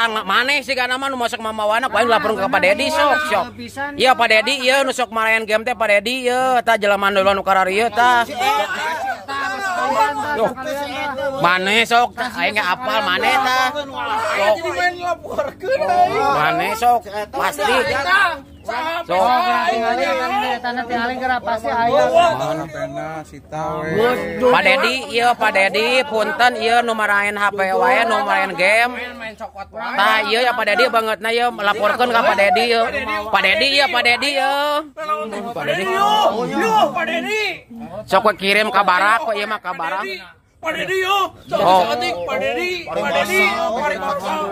Maneh sih kana mah nu masuk mamawana ku aing laporkeun ka Pak Dedi sok sok. Iya Pak Dedi ieu nu sok marayan game teh Pak Dedi ieu tah jelema nu kararieu tah. Duh. Maneh sok aing ge apal maneh tah. Sok. Maneh sok pasti. Sok Pak Dedi ieu Pak Dedi punten ieu nu maraen HP wae nu maraen game. Tah ieu ya Pak Dedi bangetna ieu laporkeun ka Pak Dedi ieu. Pak Dedi ieu Pak Dedi ieu. Pak Dedi. Yo Pak Dedi. Sok we kirim ka barak we ieu mah ka barak. Pak Dedi yo, sok saeutik Pak Dedi, Pak Dedi, paribasa.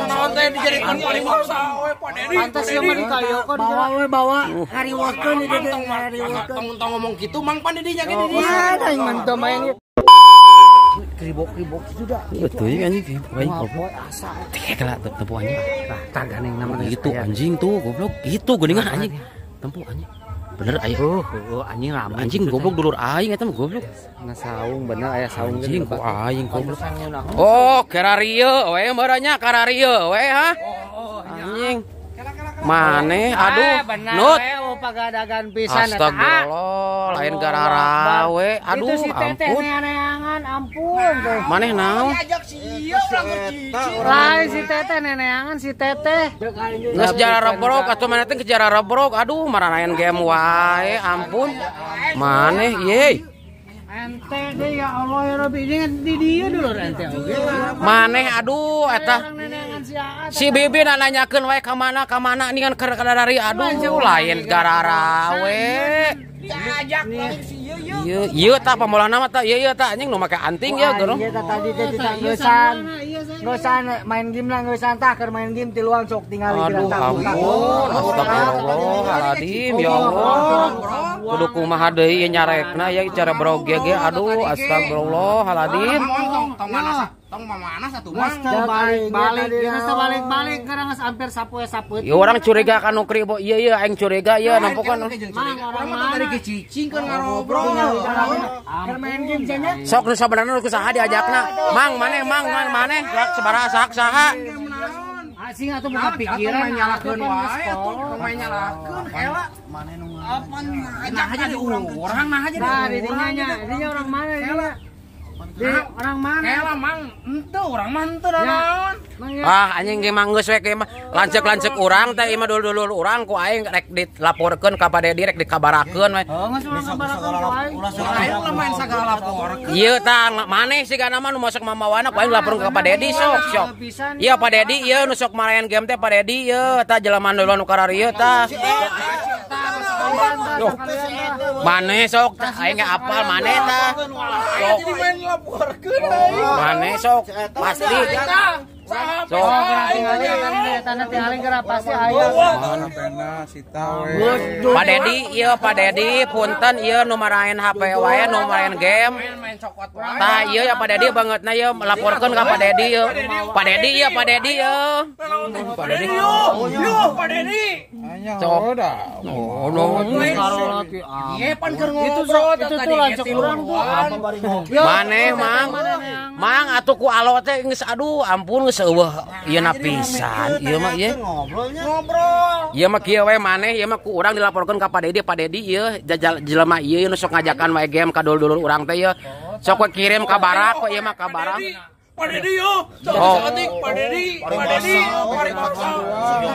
Naon teh dijadikeun paribasa we Pak Dedi. Pantes ieu mah dikayokeun bawa we bawa hariwakeun di dieu hariwakeun. Tong ngomong kitu Mang Pan didinya ge di dieu. Aing mah teu main kribok-kribok itu dah. Teuing anjing aing goblok. Asa. Teh lah tempo anjing. Tah tah ganeng nama gitu anjing tuh goblok gitu geuningan anjing. Tempo anjing. Bener aya. Anjing rame. Anjing goblok dulur aing eta mah goblok. Nah saung bener aya saung anjing ku aing goblok. Oh, kararieu we meureunnya kararieu we ha. Anjing. Maneh aduh nut. Pagadagan pisan eta. Astagfirullah, lain gararawe. Aduh, itu si teteh ampun. Neneangan, ampun. Maneh naon? Lain si teteh neneangan si teteh. Geus jararebrok atuh maneh teh geus jararebrok. Aduh, maranaen game wae, ampun. Maneh ye. Ente deh ya Allah ya Rabbi ini di dia dulu ente oge. Maneh aduh eta. Si Bibi nanyakeun wae ka mana ningan keur dari aduh lain gararawe. Diajak paling si ieu ieu. Ieu ieu tah pamolahna mah tah ieu ieu tah anjing nu make anting ieu geureuh. Ieu tah tadi teh ditangeusan. Ngeusan main game lah ngeusan tah keur main game tiluan sok tingali. Aduh ampun astagfirullahaladzim ya Allah. Kudu kumaha deui ieu nyarekna ya cara brog ge aduh astagfirullahaladzim. Tong mana tong mana satu mang balik-balik geus balik-balik geus hampir sapoe-sapoe. Ya orang curiga ka nu kribo ieu ieu aing curiga ieu nampokan. Mang orang mana tadi ke cicing kan ngarobrol. Keur main game cenah. Sok nu sabenerna nu kusaha diajakna. Mang maneh mang mang maneh sak sabaraha sak saha. Asing atuh buka pikiran nyalakeun wae atuh main nyalakeun hela. Maneh nu apan nah aja di urang nah aja di urang. Dinya nya, dinya orang mana dinya? Di orang mana? Hela mang henteu urang mah henteu naon. Ah anjing ge mah geus we ge mah lanceuk-lanceuk urang teh ieu mah dulur-dulur urang ku aing rek dilaporkeun ka Pak Dedi rek dikabarakeun we. Oh geus urang kabarakeun ku aing. Aing ulah main sagala laporkeun. Ieu tah maneh sigana mah nu masuk mamawana ku aing laporkeun ka Pak Dedi sok sok. Ieu Pak Dedi ieu nu sok marayan game teh Pak Dedi ieu tah jelema nu kararieu tah. Duh. Maneh sok aing ge apal maneh tah. Sok. Maneh sok pasti. Sok Pak Dedi ieu Pak Dedi punten ieu nu maraen HP wae nu maraen game. Tah ieu ya Pak Dedi bangetna ieu laporkeun ka Pak Dedi ieu. Pak Dedi ieu Pak Dedi ieu. Pak Dedi. Yo Pak Dedi. Sok. Oh no. Ieu pan keur ngobrol itu tuh lanceuk urang tuh. Maneh mang. Mang atuh ku alo teh geus aduh ampun geus eueuh ieu na pisan ieu mah ieu. Ngobrol. Ieu mah kieu we maneh ieu mah ku urang dilaporkeun ka Pak Dedi, Pak Dedi ieu jelema ieu nu sok ngajakan wae game ka dulur-dulur urang teh ieu. Sok we kirim ka barak we ieu mah ka barak. Pak Dedi yo, sok saeutik Pak Dedi, Pak Dedi, paribasa.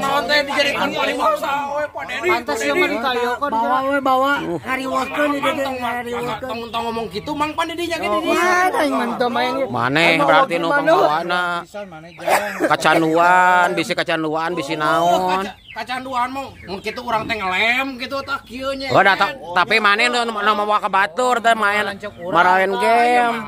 Naon teh dijadikeun paribasa we Pak Dedi. Pantes ieu mah dikayokeun bawa we bawa hariwakeun di dieu hariwakeun. Tong ngomong kitu Mang Pan didinya ge di dieu. Aing mah teu main. Maneh berarti nu pangbawana. Kacanduan, bisi kacanduan, bisi naon. Kacanduan mah mun kitu urang teh ngelem kitu tah kieu nya. Oh, tapi maneh nu mawa ka batur teh main maraen game.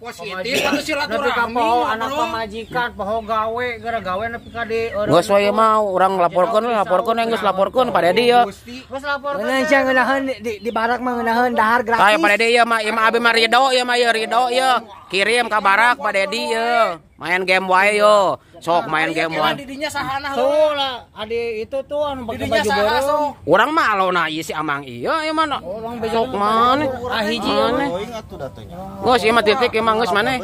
Positif atuh silaturahmi. Poho anak pamajikan, poho gawe, gara gawe nepi ka di geus we mah urang laporkeun, laporkeun geus laporkeun Pak Dedi ieu. Geus laporkeun. Ngeunah ngeunaheun di barak mah ngeunaheun dahar gratis. Tah Pak Dedi ieu mah ieu mah abi mah ridho ieu mah ieu ridho ieu. Kirim ka barak Pak Dedi ieu. Main game wae yo. Sok main game wae. Didinya sahana tuh lah, adi itu tuh anu pakai baju beureum. Urang mah alona ieu si Amang ieu ieu mah. Sok maneh. Ah hiji maneh. Geus ieu mah titik ieu mah geus maneh.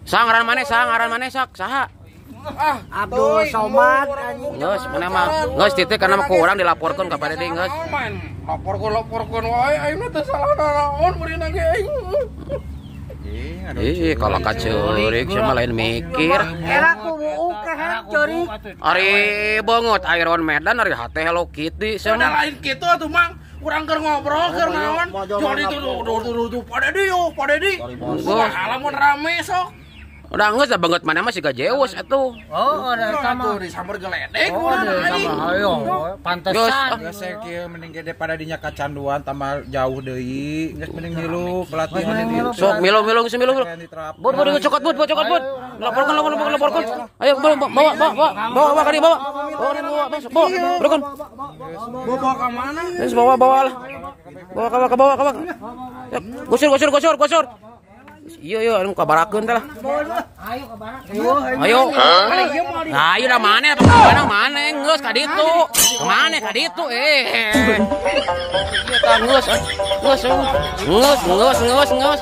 Saha ngaran maneh, saha ngaran maneh sok saha? Ah, Abdul Somad anjing. Geus mana mah geus titik karena ku urang dilaporkeun ka Pak Dedi geus. Main laporkeun wae aing teh salah naon meureun ge aing. Ih, kalau kaceurik sama lain mikir. Era ku buuk kehem ceurik. Ari beungeut Iron Maiden ari hate Hello Kitty Udah cenah. lain kitu atuh Mang. Urang keur ngobrol keur naon. Jadi tuh Pak Dedi yo, Pak Dedi. Wah, lamun rame sok. Udah geus da beungeut mana mah siga Zeus atuh. Oh, ada sama. Tuh disamber geledek urang anjing. Ayo, Geus. pantesan. Geus kieu mending gede pada dinya kacanduan tambah jauh deui. Geus mending milu pelatihan di Sok milu milu geus milu. Bud bud cokot bud bud cokot bud. Laporkan laporkan laporkan. Ayo bawa bawa bawa bawa bawa ka dieu bawa. Bawa ka dieu bawa bawa. Bro. Bawa ka mana? Geus bawa bawa lah. Bawa ka bawa ka bawa. Gosor gosor gosor gosor. Iya iya anu kabarakeun teh lah. Ayo ka barak. Ayo. Nah, ayo dah mana? Mana mana geus ka ditu. Kemana ka ditu eh. Iya tah geus. Geus geus geus geus geus.